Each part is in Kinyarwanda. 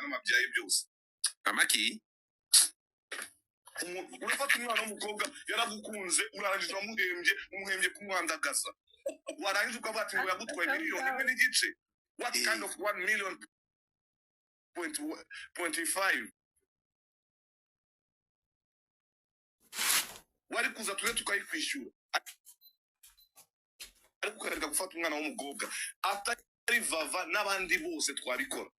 N'amabyaye byose. Amaki. Urafata umwana w'umukobwa, yaragukunze, urangije uramuhembye, umuhembye kumwandagaza, warangiza ukavuga ati ngo yagutwaye miliyoni 1.5. What kind of one million point point five? Wari kuza tube tukayikwishyura, ariko ukareka gufata umwana w'umukobwa. Atari Vava, n'abandi bose twabikora,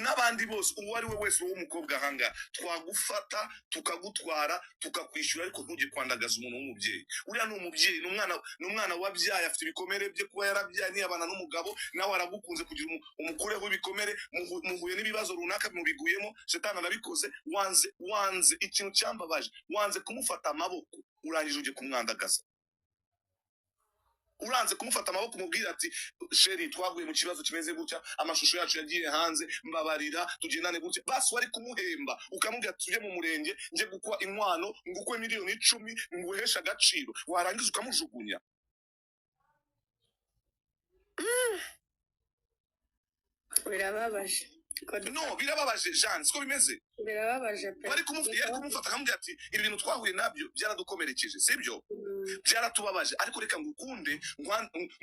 n'abandi bose, uwo ari we wese w'umukobwa ahangaha twagufata, tukagutwara, tukakwishyura, ariko ntujye kwandagaza umuntu w'umubyeyi. Uriya ni umubyeyi, ni umwana, ni umwana wabyaye, afite ibikomere bye kuba yarabyaye ntiyabana n'umugabo. Nawe aragukunze kugira umukureho ibikomere. Muhuye n'ibibazo runaka, mubiguyemo, Shetani arabikoze. Wanze, wanze ikintu cyambabaje, wanze kumufata amaboko, urangije ujye kumwandagaza. Uranze kumufata amaboko umubwira ati: "Chéri, twaguye mu kibazo kimeze gutya, amashusho yacu yagiye hanze, mbabarira tugendane gutya." Basi wari kumuhemba, ukamubwira ati: "Tujye mu murenge, njye gukwa inkwano, ngukwe miliyoni 10, nguheshe agaciro." Warangiza ukamujugunya. Birababaje. No, birababaje, Jean, siko bimeze? Birababaje pe. Wari kumufata akamubwira ati: "Ibi bintu twahuye nabyo byaradukomerekeje, sibyo? Byaratubabaje, ariko reka ngukunde,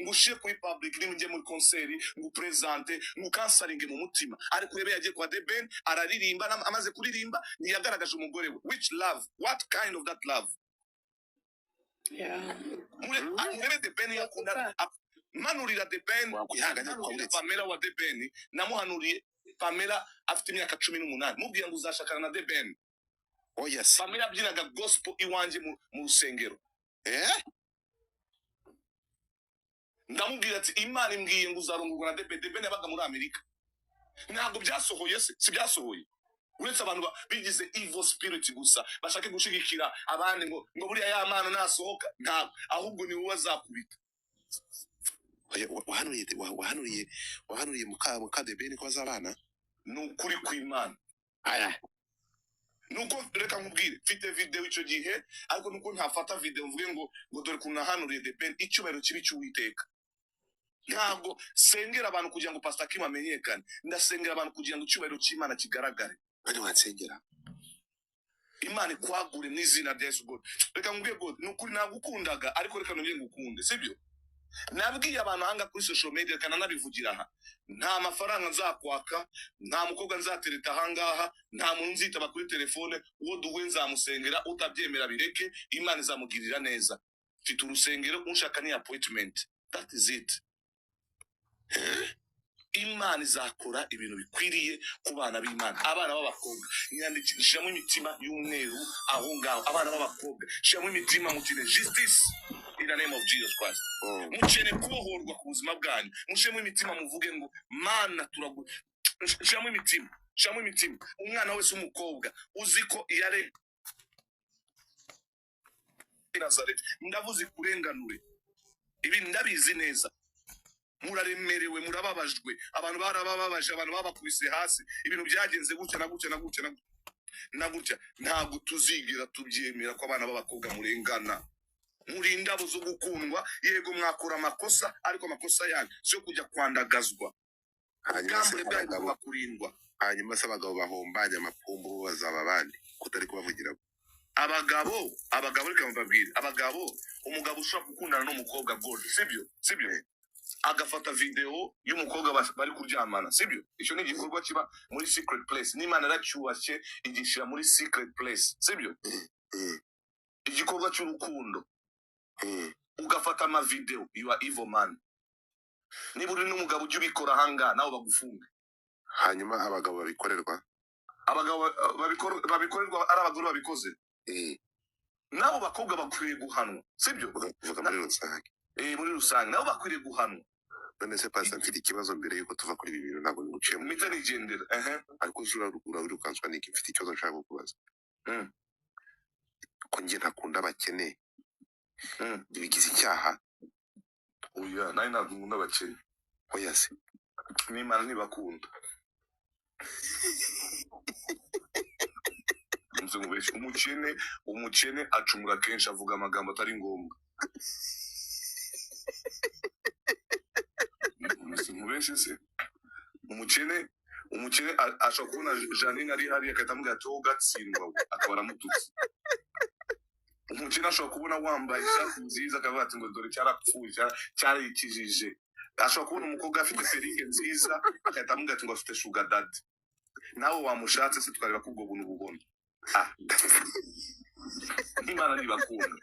ngushire kuri public, niba ngiye muri concert ngupresente, ngukansaringe mu mutima." Ariko urebe, yagiye kwa The Ben araririmba, amaze kuririmba ntiyagaragaje umugore we. Which love? What kind of that love? Murebe The Ben yakunda manurira The Ben. Wakwihanganya. Manurira. Twawuretse. Pamela wa The Ben, namuhanuriye Pamela afite imyaka 18, mubwira ngo uzashakana na The Ben. Oya se. Pamela abyinaga gospel iwanjye mu rusengero. Eh. Ndamubwira ati: "Imana imbwiye ngo uzarongorwa na The Ben." The Ben yabaga muri Amerika. Ntabwo byasohoye se? Si byasohoye? Uretse abantu bigize evil spirit gusa, bashake gushigikira abandi ngo buriya ya mana nasohoka. Ntabwo, ahubwo ni wowe azakubita. Oya, wahanuriye muka The Ben ko bazabana? Ni ukuri kw'Imana. Aya. Nuko reka nkubwire, mfite video icyo gihe, ariko nuko ntafata video mvuge ngo dore ukuntu nahanuriye The Ben. Icyubahiro kibi cy'Uwiteka. Ntabwo sengera abantu kugira ngo Pastor Kim amenyekane, ndasengera abantu kugira ngo icyubahiro cy'Imana kigaragare. Bari wansengera. Imana ikwagure mu izina rya Yesu. God, reka nkubwire, God, ni ukuri nagukundaga, ariko reka nongere ngukunde, sibyo? Nabwiye abantu ahanga kuri social media, reka nanabivugira aha: nta mafaranga nzakwaka, nta mukobwa nzatereta ahangaha, nta muntu nzitaba kuri telefone. Uwo duhuye nzamusengera, utabyemera bireke, Imana izamugirira neza. Mfite urusengero, unshaka ni appointment, that is it. Imana izakora ibintu bikwiriye ku bana b'Imana. Abana b'abakobwa, nyandikishamo imitima y'umweru aho ngaho. Abana b'abakobwa, shiramo imitima, mukine justice in the name of Jesus Christ. Mukene kubohorwa ku buzima bwanyu, mushiremo imitima, muvuge ngo: "Mana, turagu." Shiramo imitima, shiramo imitima. Umwana wese w'umukobwa uzi ko yare Nazareti, ndavuze ikurenganure. Ibi ndabizi neza, muraremerewe, murababajwe, abantu barabababaje, abantu babakubise hasi, ibintu byagenze gutya na gutya na gutya na gutya na gutya. Ntabwo tuzigera tubyemera ko abana b'abakobwa murengana. Muri indabo zo gukundwa. Yego, mwakora amakosa, ariko amakosa yanyu si yo kujya kwandagazwa. Hanyuma se Ubwambure bwanyu abagabo bugomba kurindwa. Hanyuma se abagabo bahombanye amapumbu bo bazaba abandi kutari kubavugira? Abagabo, abagabo, reka mbabwire, abagabo, umugabo ushobora gukundana n'umukobwa, God, sibyo? Sibyo? Agafata video y'umukobwa bari kuryamana, sibyo? Icyo ni igikorwa kiba muri secret place, n'Imana yaracyubashye igishyira muri secret place, sibyo? Igikorwa cy'urukundo, ugafata amavideo, you are evil man. Niba uri n'umugabo ujya ubikora ahangaha, nawe bagufunge. Hanyuma abagabo babikorerwa? Abagabo babikorerwa ari abagore babikoze, n'abo bakobwa bakwiriye guhanwa, sibyo? Vuga muri rusange. Eh, muri rusange nabo bakwiriye guhanwa. None se pastor, mfite ikibazo mbere yuko tuva kuri ibi bintu, ntabwo nguciye mu Mpita nigendera, ehe. Ariko uzi urawirukanswa n'iki? Mfite ikibazo nshaka kukubaza. Ko njye ntakunda abakene, bigize icyaha? Oya, nawe ntabwo nkunda abakene. Oya se. N'Imana ntibakunda. Nzi mubeshye, umukene, umukene acumura kenshi, avuga amagambo atari ngombwa. Nzi mubeshye se? Umukene ashobora kubona Janine ari hariya, agahita amubwira ati: "Wowe ugatsindwa we," akaba aramututse. Umukene ashobora kubona wambaye ishati nziza, akavuga ati ngo: "Dore cyarapfuye, cyarikijije." Ashobora kubona umukobwa afite perruque nziza, agahita amubwira ati ngo afite sugar daddy. Nawe wamushatse se, tukareba ko ubwo buntu bubona. Ah, Imana ntibakunda.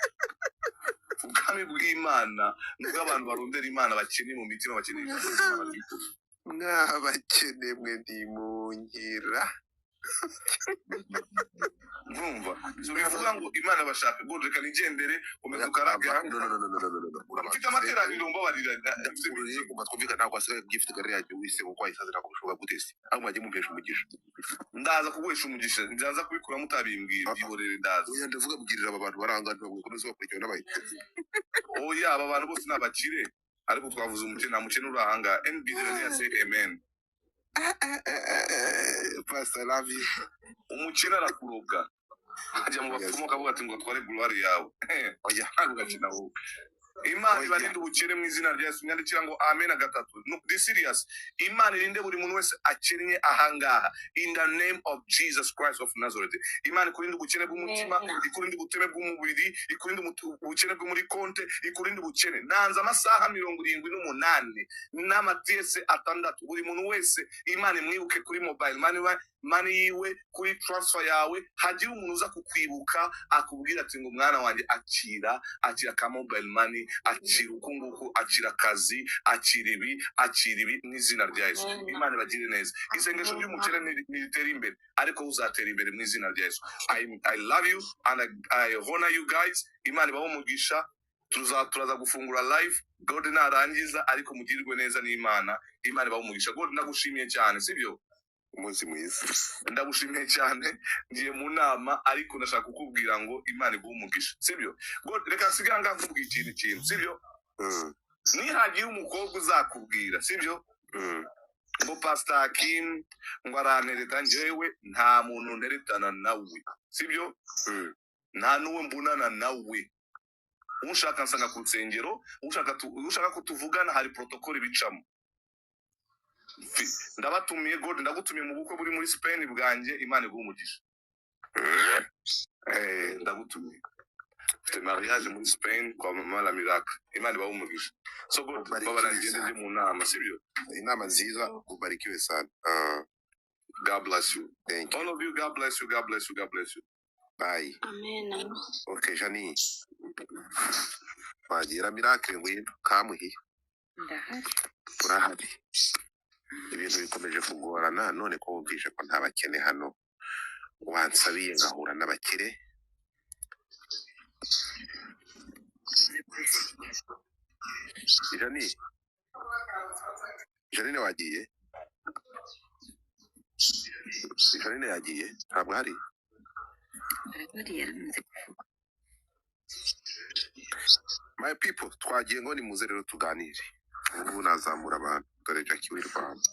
Ubwami bw'Imana nubwo abantu barondera Imana bakeneye mu mitima, bakeneye ijambo ry'Imana ry'ukuri. Mwabakene mwe, ntimunkira. Urumva, so bivuga ngo Imana bashaka ngo reka nigendere, komeza ukarage. No, no, no, no, no, no, no, no. Mfite amateraniro, mbabarira, mfite Uri kumva twumvikana, ntabwo wasigaye gift gare yanjye wise kuko wayisaze, ntabwo bishoboka gute se? Aho mwagiye mumpesha umugisha. Ndaza kuguhesha umugisha, ndaza kubikura mutabimbwiye, byihorere, ndaza. Oya, ndavuga mbwirira aba bantu baranga, ntabwo bakomeza bakurikiwe n'abayikene. Oya, aba bantu bose ni abakire, ariko twavuze umukene. Nta mukene uri ahangaha. Nb say amen. Pastor, love you. Umukene arakuroga, ajya mu bapfumu akavuga ati ngo atware gloire yawe. Oya. Ntabwo gakina wowe. Imana Oya. ibarinde ubukene mu izina rya Yesu. Nyandikira ngo amen gatatu. No, be serious. Imana irinde buri muntu wese akennye ahangaha, in the name of Jesus Christ of Nazareth. Imana ikurinde ubukene bw'umutima, ikurinde ubukene bw'umubiri, ikurinde ubukene bwo muri konte, ikurinde ubukene. Nanze amasaha 78 n'amatiyese 6. Buri muntu wese Imana imwibuke kuri mobile money, money yiwe, kuri transfer yawe. Hagira umuntu uza kukwibuka, akubwira ati ngo: "Mwana wanjye, akira, akira ka mobile money, akira uku nguku, akira akazi, akira ibi, akira ibi," mu izina rya Yesu. Imana ibagire neza. Isengesho ry'umukene ntiritera imbere, ariko uzatera imbere mu izina rya Yesu. I love you and I honor you guys. Imana ibahe umugisha. Turaza gufungura live God narangiza, ariko mugirirwe neza n'Imana. Imana ibahe umugisha. God, ndagushimiye cyane, sibyo? Umunsi mwiza. Ndagushimiye cyane. Ngiye mu nama, ariko ndashaka kukubwira ngo Imana iguhe umugisha, sibyo? God, reka nsigare ngaha nkubwira ikintu, sibyo? Nihagira umukobwa uzakubwira, sibyo, ngo Pastor Hakim ngo arantereta, njyewe nta muntu nteretana nawe, sibyo? Nta n'uwe mbonana nawe. Ushaka nsanga ku rusengero, ushaka ko tuvugana hari protocol bicamo. Ndabatumiye. God, ndagutumiye mu bukwe buri muri Spain bwanjye. Imana iguhe umugisha. Ndagutumiye, mfite mariage muri Spain kwa mama la Miracle. Imana ibahe umugisha. So God, Ubarikiwe babara ngende sana. njye mu nama, sibyo? Inama nziza, ubarikiwe sana. Ah, God bless you. Thank you. All of you, God bless you, God bless you, God bless you. Bye. Amen. Okay, Jani wagira Miracle, ngwino kamuhiye. Ndahari. Urahari? Ibintu bikomeje kugorana. None ko wumvishe ko nta bakene hano, wansabiye ngahura n'abakire. Jani, Janine wagiye? Janine yagiye, ntabwo ahari. Arahari, yaramaze kuvuga. My people, twagiye ngo nimuze rero tuganire. Ubu nazamura abantu, dore Jackie w'i Rwanda.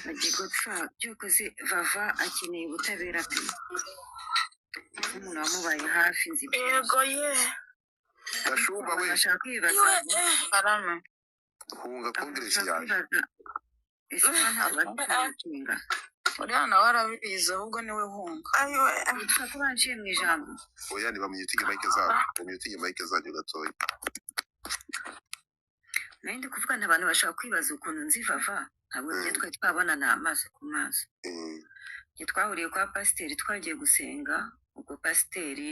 Bagiye gupfa byokoze. Vava akeneye ubutabera pe, nk'umuntu wamubaye hafi, nzi byinshi. Yego ye. Gashumba we. Abantu bashaka kwibaza Iwe ngo karame. Hunga. Abantu Kongeresi bashaka yaje. kwibaza ese ba ntabwo bari kumukinga. Uriya nawe arabizi, ahubwo niwe hunga. Ayiwe. Witwa ko banciye mu ijambo. Oya, ntibamuyutinge mic zabo, bamuyutinge mic zanyu gatoya. Nari ndi kuvuga nti abantu bashaka kwibaza ukuntu nzi Vava. Ntabwo njye twari twabonana amaso ku maso. Njye twahuriye kwa pasiteri, twagiye gusenga. Ubwo pasiteri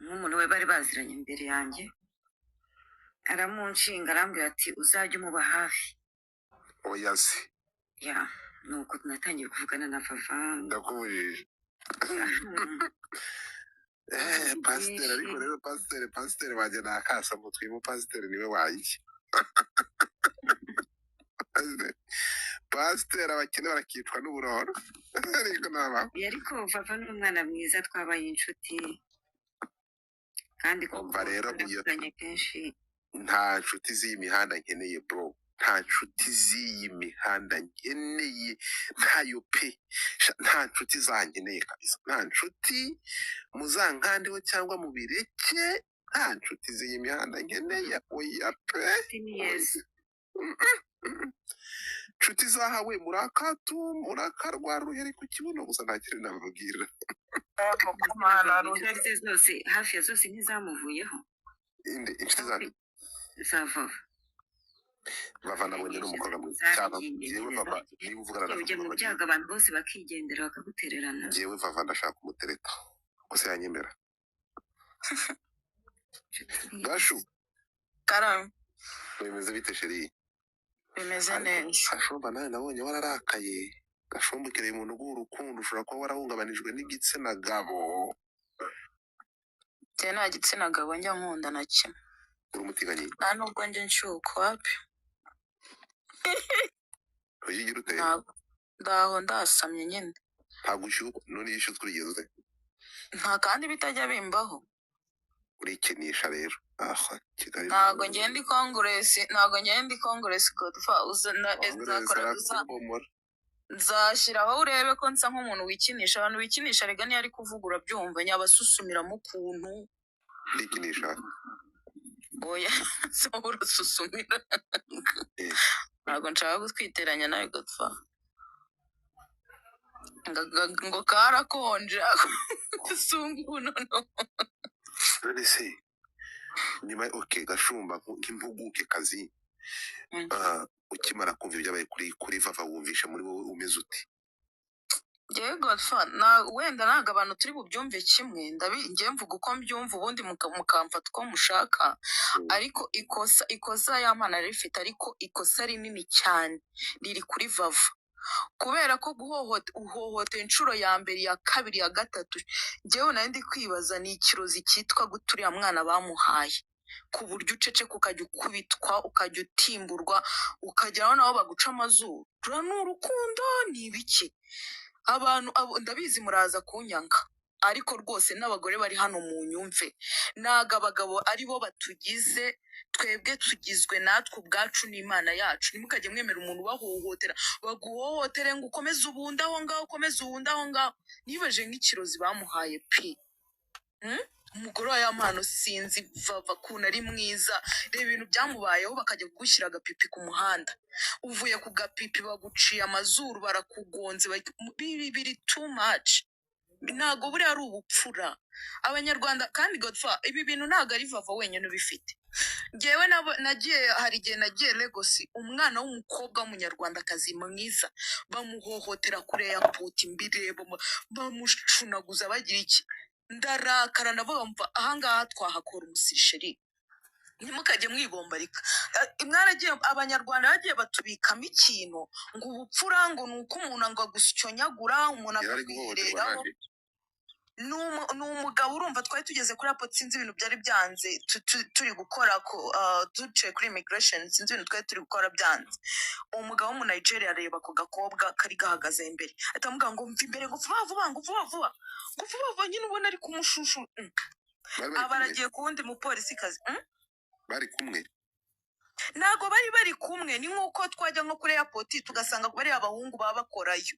nk'umuntu we bari baziranye imbere yanjye aramunshinga, arambwira ati: "Uzajye umuba hafi." Oya se. Ya, nuko natangiye kuvugana na Vava. Ndakubujije. Pasiteri, ariko rero pasiteri wanjye nakasa mutwe. Pasiteri niwe wanjye. Pasiteri, abakene barakicwa n'uburoro, ariko nabaho. Ariko Vava ni umwana mwiza, twabaye inshuti kandi koko Umva rero iyo twaravuganye kenshi. Nta nshuti z'iyi mihanda nkeneye, bro. Nta nshuti z'iyi mihanda nkeneye, ntayo pe. Sha, nta nshuti zankeneye kabisa, nta nshuti. Muzankandeho cyangwa mubireke, nta nshuti z'iyi mihanda nkeneye, oya pe. Inshuti ni Yesu. Inshuti zahawe murakatu, murakarwara uruheri ku kibuno gusa, nta kintu nababwira. Mana. Inshuti Ruheri. ze zose, hafi ya zose, ntizamuvuyeho. Inde? Inshuti zanjye? Za Vava. Vava nabonye ari umukobwa mwiza cyane. Zagiye. Yewe, Vava, niba uvugana na Ujya mu Vava, byago abantu bose bakigendera, bakagutererana. Njyewe Vava ndashaka kumutereta gusa, yanyemera? Gashu. Karame. Bimeze bite, chérie? Bimeze Ariko neza. Gashumba, nawe nabonye wararakaye. Gashumba, ukereye umuntu uguha urukundo, ushobora kuba warahungabanijwe n'igitsina gabo. Njye nta gitsina gabo njya nkunda na kimwe. Uri umutinganyi? Nta nubwo njya nshyukwa, wapi. Uyigira ute? Ntabwo ndaho, ndasamye nyine. Ntabwo ushyukwa? None iyo ushyutswe ubigenza ute? Nta kandi bitajya bimbaho. Urikinisha rero aha Kigali. Ntabwo ngenda i kongeresi, ntabwo ngenda i kongeresi, godfa uza nzakora uza Arakubomora. Nzashyiraho urebe ko nsa nk'umuntu wikinisha. Abantu bikinisha rega niyo ari kuvuga urabyumva, nyabasusumiramo ukuntu. Ndikinisha? Oya, si wowe urasusumira. Eh. Ntabwo nshaka gutwiteranya nawe, godfa. Ngo karakonje sungu noneho. None se nyuma, okay, Gashumba, nk'impuguke kazi, ukimara kumva ibyabaye kuri Vava, wumvisha muri wowe umeze ute? Njyewe godfa na wenda ntabwo abantu turi bubyumve kimwe, njyewe mvuga uko mbyumva, ubundi mukamfata uko mushaka. Ariko ikosa Yampano rifite, ariko ikosa rinini cyane riri kuri Vava, kubera ko uhohotera inshuro ya mbere, iya kabiri, iya gatatu. Njyewe nari ndi kwibaza ni ikirozi cyitwa gute uriya mwana bamuhaye, ku buryo uceceka ukajya ukubitwa, ukajya utimburwa, ukageraho nabo baguca amazuru. Ruriya ni urukundo, ni ibiki? Abantu abo ndabizi muraza kunyanga, ariko rwose n'abagore bari hano mu nyumve, ntabwo abagabo ari bo batugize twebwe, tugizwe natwe ubwacu n'Imana yacu. Ntimukajye mwemera umuntu ubahohotera, baguhohotere ngo ukomeze ubunde aho ngaho, ukomeze ubunde aho ngaho. Nibaje nk'ikirozi bamuhaye pe. Umugore wa Yampano, sinzi Vava ukuntu ari mwiza, reba ibintu byamubayeho, bakajya kugushyira agapipi ku muhanda, uvuye ku gapipi baguciye amazuru, barakugonze, biri too much. Ntabwo buriya ari ubupfura. Abanyarwanda kandi, godfa, ibi bintu ntabwo ari Vava wenyine ubifite. Njyewe nagiye, hari igihe nagiye Lagos, umwana w'umukobwa w'umunyarwandakazi mwiza bamuhohotera kuri airport, mbireba bamucunaguza, bagira iki, ndarakara, ndavuga mva ahangaha twahakora umusisheri. Ntimukajye mwibombarika. Mwaragiye, abanyarwanda bagiye batubikamo ikintu ngo ubupfura ngo ni uko umuntu ngo agusyonyagura, umuntu Yari ari guhohoterwa? akakwihereraho. Nande? Ni umugabo, urumva twari tugeze kuri airport, sinzi ibintu byari byanze, turi gukora duciye kuri immigration, sinzi ibintu twari turi gukora byanze. Uwo mugabo wo mu Nigeria areba ako gakobwa kari gahagaze imbere, ahita amubwira ngo mva imbere, ngo vuba vuba, ngo vuba vuba, ngo vuba vuba nyine, ubona ari kumushushu. Bari bari Aba kumwe? aragiye ku wundi mupolisikazi. Bari kumwe? Ntabwo bari bari kumwe, ni nk'uko twajya nko kuri airport tugasanga bariya abahungu baba bakorayo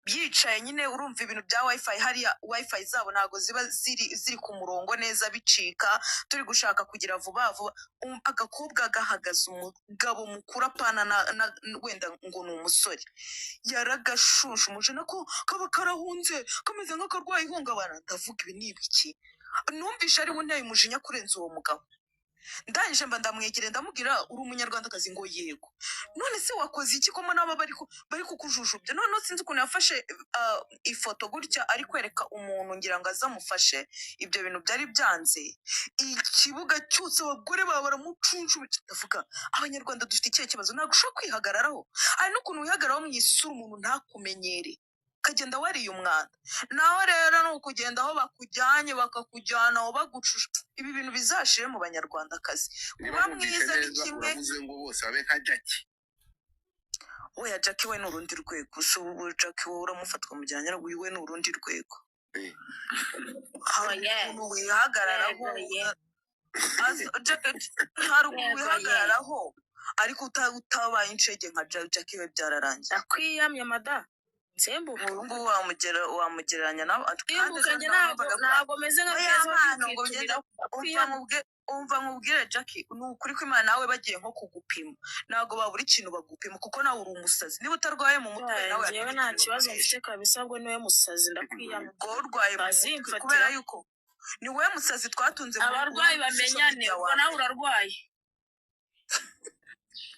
byicaye nyine. Urumva ibintu bya wifi hariya, wifi zabo ntabwo ziba ziri ku murongo neza, bicika, turi gushaka kugira vuba vuba. Agakobwa gahagaze, umugabo mukuru, apana na wenda ngo ni umusore, yaragashushe umujana ko kaba karahunze kameze nk'akarwaye ihungabana. Ndavuga ibi ni ibiki? Numvishe ariwe unteye umujinya kurenza uwo mugabo. Ndangije mba ndamwegereye, ndamubwira: "Uri umunyarwandakazi?" Ngo yego. "None se wakoze iki ko mbona aba bari kukujujubya?" Noneho sinzi ukuntu yafashe ifoto gutya ari kwereka umuntu ngira ngo azamufashe, ibyo bintu byari byanze, ikibuga cyose abagore baba baramucunshubije. Ndavuga abanyarwanda dufite ikihe kibazo? Ntabwo ushobora kwihagararaho. Hari n'ukuntu wihagararaho mu isura umuntu ntakumenyere, ukagenda wariye umwanda. Nawe rero ni ukugenda aho bakujyanye, bakakujyana aho bagucusha. Ibi bintu bizashire mu banyarwandakazi. Niba Kuba numvise mwiza ni neza, kimwe. uravuze ngo bose babe nka Jackie? Oya, Jackie we ni urundi rwego. Si ubu Jackie wowe uramufatwa mujyana nyiraguye, we ni urundi rwego. Hari Oya. ukuntu wihagararaho. Yego, ye. Hari ukuntu Yego, ye. wihagararaho ariko utabaye incege nka Jackie, we byararangiye. Ndakwiyamye mada, nsimbuka. Ubu ngubu wamugereranya nawe kandi Simbuka ejo njye ntabwo namwumvaga ko ntabwo meze nka oya Keza mpano ngo wabyitwikirira. ugende Ndakwiyamye. umva mubwe. Umva nkubwire, Jackie, ni ukuri ko Imana, nawe bagiye nko kugupima ntabwo babura ikintu bagupima, kuko nawe uri umusazi. Niba utarwaye mu mutwe, nawe Njyewe hari nta ikintu kibazo bagukoresha. mfite kabisa, ahubwo niwe musazi, ndakwiyama. Ubwo urwaye mu mutwe Bazimfatira. kubera yuko ni wowe musazi twatunze muri Abarwayi muri social bamenyane. media Ubwo wa nawe mbere. urarwaye.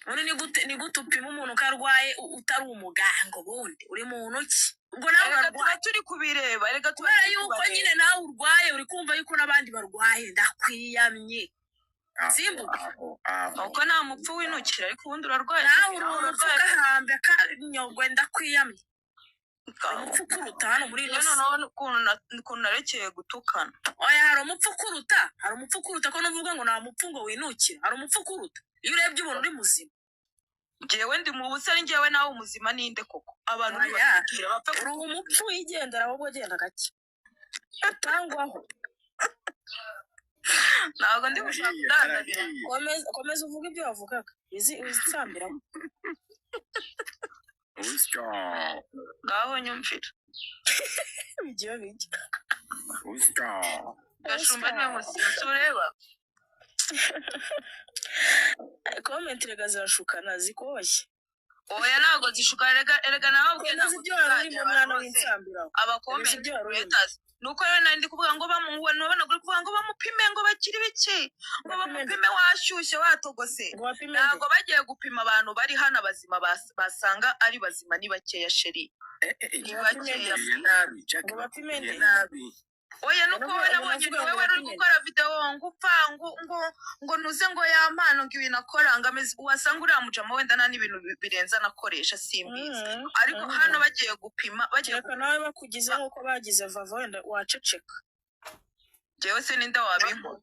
Ubundi ni gute upima umuntu ko arwaye utari umuganga? Ubundi uri muntu ki? Ubwo nawe Erega tuba urarwaye. turi kubireba, erega tuba Kubera turi yuko kubareba. nyine nawe urwaye, uri kumva yuko n'abandi barwaye. Ndakwiyamye, Aho, simbuka. aho, aho. Uko nta mupfu winukira, ariko ubundi urarwaye. Nawe Jackie, uri nawe umupfu. urarwaye. Gahambe kanyogwe, ndakwiyamye, uri umupfu ukuruta hano muri ino Njye si. Noneho ukuntu narekeye gutukana. Oya, hari umupfu ukuruta, hari umupfu ukuruta. Ko nuvuga ngo nta mupfu ngo winukira, hari umupfu ukuruta. Iyo urebye ubona uri muzima. Njyewe ndi mu busa, ari njyewe nawe umuzima ninde koko? Abantu Oya, nibatubwira bapfe. uri umupfu wigendera, ahubwo genda gake utangwaho. Ntabwo ndi gushaka Arahiye, kudandagira. arahiye. Komeza, komeza uvuge ibyo wavugaga, izi uzitsambiramo. Usyo, Ngaho nyumvira. Bijya bijya. usyo. Gashumba niwe muzima, si ureba? Comment rega zirashukana, zikoshye. Oya, ntabwo zishuka. Erega nababwiye, Komeza ntabwo ibyo wari tuzagira urimo, abantu mwana bose w'insambiraho. aba Komeza comment ibyo wari urimo. creators. Nuko rero nari ndi kuvuga ngo bamuubona uri kuvuga ngo bamupime, ngo bakire ibiki, ngo Bapime nde? bamupime washyushye watogose. Ngo bapime nde? Ntabwo bagiye gupima abantu bari hano abazima, basanga ari bazima ni bakeya, chérie. Eh, eh, eh, Ni Ngo bapime bakeya. nde? Bakubwiye nabi, Jack, Ngo bapime bakubwiye nde? nabi. Oya, nuko Unavuga wowe nabonye unavuga ni ngo wowe wari uri bapime nde? gukora video ngo upfa ngo nuze ngo ya mpano ngo ibintu akora ngo ameze, wasanga uriya mujama wenda nta n'ibintu birenze anakoresha, simbizi. Ariko hano bagiye gupima, bagiye Kereka nawe bakugize nk'uko bagize Vava, wenda waceceka. Njyewe se ninde wabinkora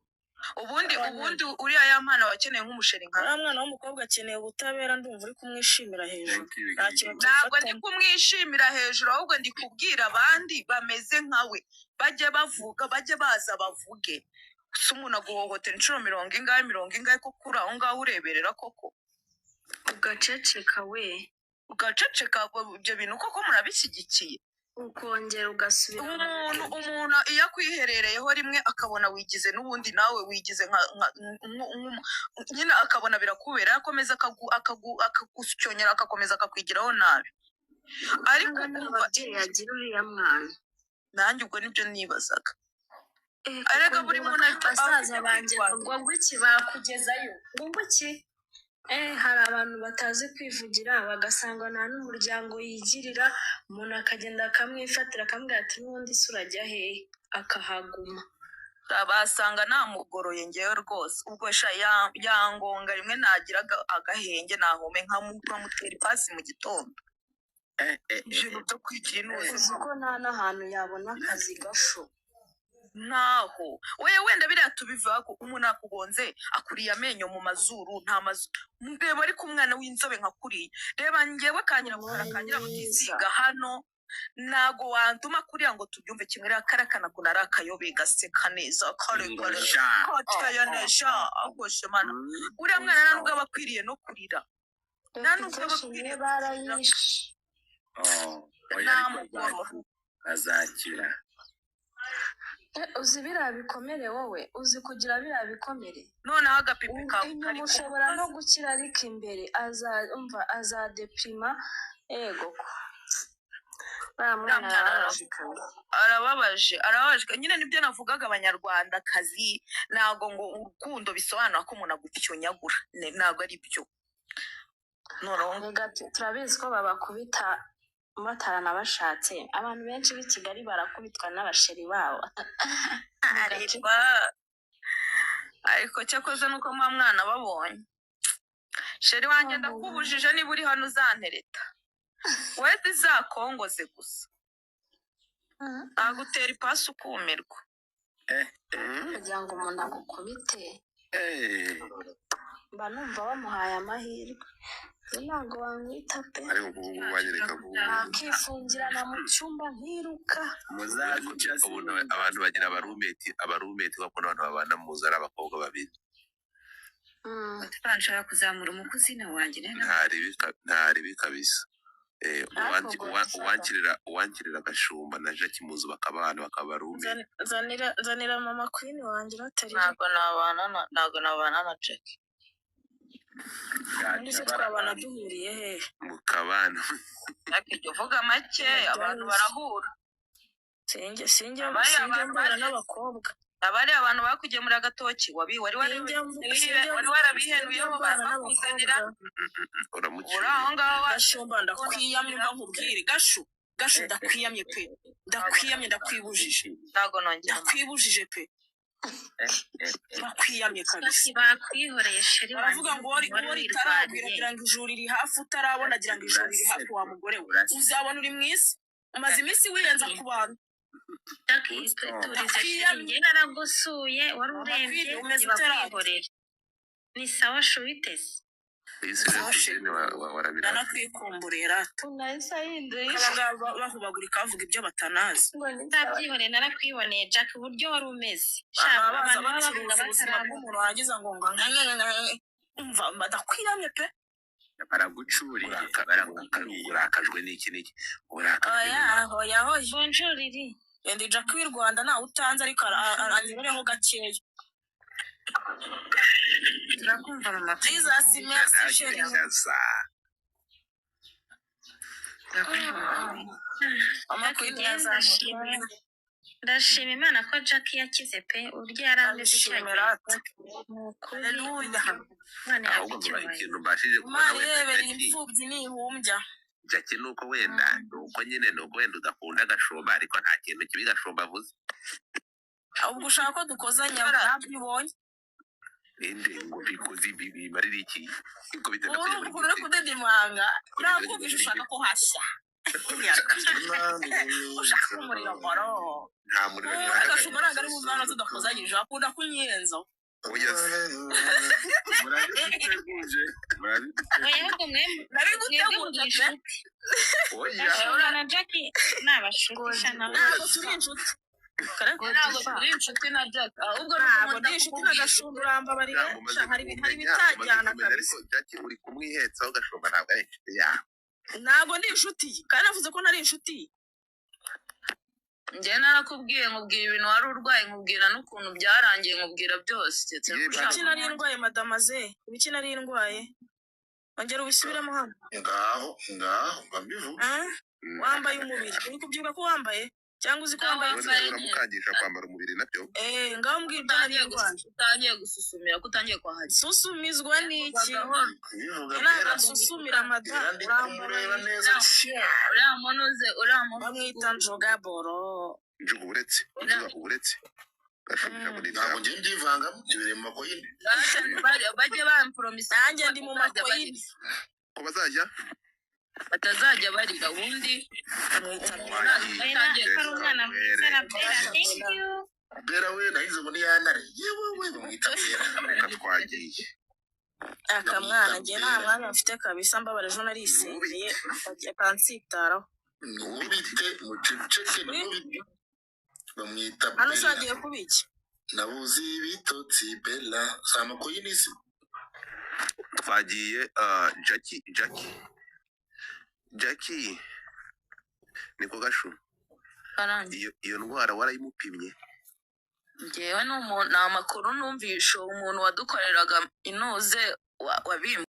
ubundi? Abana. Ubundi uriya ya mpano aba akeneye nk'umuchéri nka Uriya mwana w'umukobwa akeneye ubutabera. Ndumva uri kumwishimira hejuru. Thank you. Nta kintu Ntabwo ndi tubifatamo. kumwishimira hejuru, ahubwo ndi kubwira abandi bameze nkawe bajye bavuga, bajye baza bavuge. Si umuntu aguhohotera inshuro mirongo ingahe, mirongo ingahe koko, uri aho ngaho ureberera koko? Ugaceceka we. Ugaceceka. Ibyo bintu koko murabishyigikiye? Ukongera ugasubira mu Umuntu iyo akwiherereyeho rimwe akabona wigize n'ubundi nawe wigize nyine akabona birakubera, akomeza akagusyonyera, akakomeza akakwigiraho nabi, ariko Cyangwa nta umva. babyeyi agira uriya mwana? Nanjye ubwo nibyo nibazaga. Eh, kuko Erega buri ndeba muntu afite basaza afite banjye kwirwanya. ngo ngwiki bakugezayo, ngo ngwiki. Eh, hari abantu batazi kwivugira, bagasanga nta n'umuryango yigirira, umuntu akagenda akamwifatira, akamubwira ati: "N'ubundi se urajya hehe?" Akahaguma. Basanga namugoroye ngewe rwose. Ubwo sha yangonga rimwe nagira agahenge nahome nkamutera ipasi mu gitondo. Eh, eh, eh, Ibintu byo kwigira inuze. Uzi ko nta n'ahantu yabona akazi gasho? Ntaho we. Wenda biriya tubivuga ko umuntu akugonze, akuriye amenyo mu mazuru, nta mazu. Reba, ariko umwana w'inzobe nka kuriya, reba ngewe kanyirabukara kangira Mwiza. butisiga hano, ntago wantuma kuriya ngo tubyumve kimwe. Rero kariya kana ukuntu ari akayobe, gaseka neza, karekare, Sha. kateye neza, agoshe mana. Uriya mwana nta nubwo aba akwiriye no kurira, nta nubwo aba Reputation akwiriye ye kurira. barayishe. Oh, oya, ariko Namugorora. azakira. Eh, uzi biriya bikomere? Wowe uzi kugira biriya bikomere? Noneho agapipi kawe Inyuma kari ushobora no gukira, ariko imbere azumva azadeprima. Ego ko uriya mwana Mwana arababaje kabisa. Arababaje, arababaje nyine. Nibyo navugaga, abanyarwandakazi, ntabwo ngo urukundo bisobanura ko umuntu agupyunyagura. Ntabwo ari byo noneho. Erega turabizi ko babakubita bataranabashatse. Abantu benshi b'i Kigali barakubitwa n'abachéri babo. Ariko cyakoze nuko muba mwana babonye chéri wanjye, ndakubujije, niba uri hano uzantereta wese izakongoze gusa, nagutera ipasi ukumirwa. Eh, eh, Kugira ngo umuntu agukubite, eh. mba numva bamuhaye amahirwe. Njye ntabwo bamwita pe. Ariko ubu ngubu wanyereka ko Nakifungirana mu cyumba nkiruka. Muzaguca. Ubu abantu bagira abaroommate, abaroommate bakunda abantu babana mu nzu ari abakobwa babiri. Nshaka kuzamura umucousine wanjye rero. Ntaribi kabisa. Ariko Godfather, Uwankirira Gashumba na Jackie mu nzu bakabana bakaba rume. Nzanira mama Queen wanjye uratarira. Ntabwo nabana na Jackie. Ubundi se twabana duhuriye hehe? Mukabana. Jackie, jya uvuga make, abantu barahura. Sinjye Abari sinjye abantu mbana bageze n'abakobwa. Abari abantu bakugemurira agatoki, wabi wari Sinjye wari sinjye warabihenuyeho mbana bakuzanira n'abakobwa. Uri aho Uramucyuriye. ngaho Gashumba, ndakwiyamye, mba nkubwire Gashu, Gashu, ndakwiyamye pe, ndakwiyamye, ndakwibujije. Ntabwo nongera. Ndakwibujije pe, ndakwiyamye kabisa. Bakwihoreye chéri wanjye. Baravuga ngo wari wari uwo ritaragwira wirwariye. agira ngo ijuru riri hafi, utarabona agira ngo ijuru riri hafi. Wa mugore we, uzabona uri mwiza, umaze iminsi wirenza ku bantu. Jackie, turize chéri. Ndakwiyamye. Njye naragusuye wari Mama urembye. Queen, umeze uterate? Ntibakwihorera, ni sawa chou, biteze. Iyi se Sawa chéri. rero warabirata. Nanakwikumburiye rata. Nahise ahinduye Abangaba bahubagurika bavuga ibyo batanazi. ngo ni sawa. Ndabyihoreye, narakwiboneye Jack, uburyo wari umeze. Sha, Baba baza abantu baba bavuga bacuruza ubuzima batarabona. bw'umuntu, warangiza ngo umva badakwiyamye pe. Baragucuriye, baragucuriye. Urakajwe n'iki n'iki? Urakajwe Oya. n'iki? Hoya hoya. Bonjour Lili. Yenda Jack w'i Rwanda ntawe utanze, ariko anyureho gakeya. Turakumva mama Queen. Jesus, merci chéri. Ntagerageza. Turakumva mama Queen. Mama Jack, Queen njye yazamutse. ndashima Imana ko Jack yakize pe, uburyo yari ameze cya Ndabishimira gihe. rata. Ni ukuri. Haleluya. Imana ihabwe Ahubwo mba icyubahiro. ikintu mbashije kubona Imana wenda irebera Jackie, imfubyi ntihumbya. Jackie, nuko wenda nuko nyine nuko wenda udakunda Gashumba, ariko nta kintu kibi Gashumba avuze. Ubwo ushaka ko dukozanya, ntabyo ubonye. Ninde ngo bikoze ibi bimarira iki ngo bitenda kujya Urumva muri ukuntu uri gute kudedimanga? Ngo bitenda kujya Nakumvisha muri ushaka gute ko hashya, ushaka umuriro moro. Nta muriro Wowe nshaka. Gashumba ntabwo ari mu mwana tudakozanyije, akunda kunyenza. Oya se. Murabiduteguje, murabiduteguje. Oya, ahubwo mwe mwebwe Nabiguteguje muri pe. inshuti. Oya. Gashumba na Jackie ni abashuti sha nawe. Ntabwo turi inshuti. Ntabwo turi inshuti na Jack, ahubwo ni uko Ntabwo nkunda ndi inshuti na kukubwira. Gashumba, urambabarira. Ntabwo umaze Sha, hari hari kumenya, umaze ibitajyana kumenya, kabisa. ariko Jackie uri kumwihetsaho. Gashumba ntabwo ari inshuti yawe. Ntabwo ndi inshuti ye, kandi navuze ko ntari inshuti ye. Njye narakubwiye, nkubwira ibintu wari urwaye, nkubwira n'ukuntu byarangiye, nkubwira byose keretse Yewe, ko ushaka Ibiki nari ndwaye, madamaze? Ibiki nari ndwaye? Ongera ubisubiremo hano. Ngaho ngaho mba mbivuga. Ah? Wambaye umubiri, uri kubyibuka ko wambaye cyangwa uzi ko wambaye? Ubundi Wambaye. uramukangisha kwambara umubiri nabyo. Eh, ngaho mbwira ibyo nari Utangiye ndwaye. utangiye gususumira, ko utangiye kwahagera. Susumizwa n'iki? Gahoro. Kubivuga Ntabwo Bera. nsusumira mada. Bera, ndi kumureba Urambabarira. neza cyane. Uriya munoze, uriya muntu. Bamwita Njogaboro. Njuga uburetse, njuga uburetse. Gashumba, ijambo ni Ntabwo iryawe. ngiye mbyivangamo, ngibereye mu makoyini. Bajye bampromisa Nanjye ndi mu makoyini. Ko bazajya batazajya barira ubundi. Bamwita Wagiye. Oya, ko ari umwana mwiza na Bella, thank you. Bera we, nahize ngo ni yanare, yewe we, bamwita Bera. Reka twagiye. Akamwana, njye nta mwanya mfite kabisa, mbabara, ejo narisengeye akansitaraho. Nubite muceceke, nubite, bamwita Hano se Bella. hagiye kuba iki? Nabuze ibitotsi, Bella, si amakoyini se? Twagiye. Jackie, Jackie, Jackie, niko Gashu. Karangi. Iyo ndwara warayimupimye? Njyewe ni umuntu, ni amakuru numvishe umuntu wadukoreraga inuze wabimba.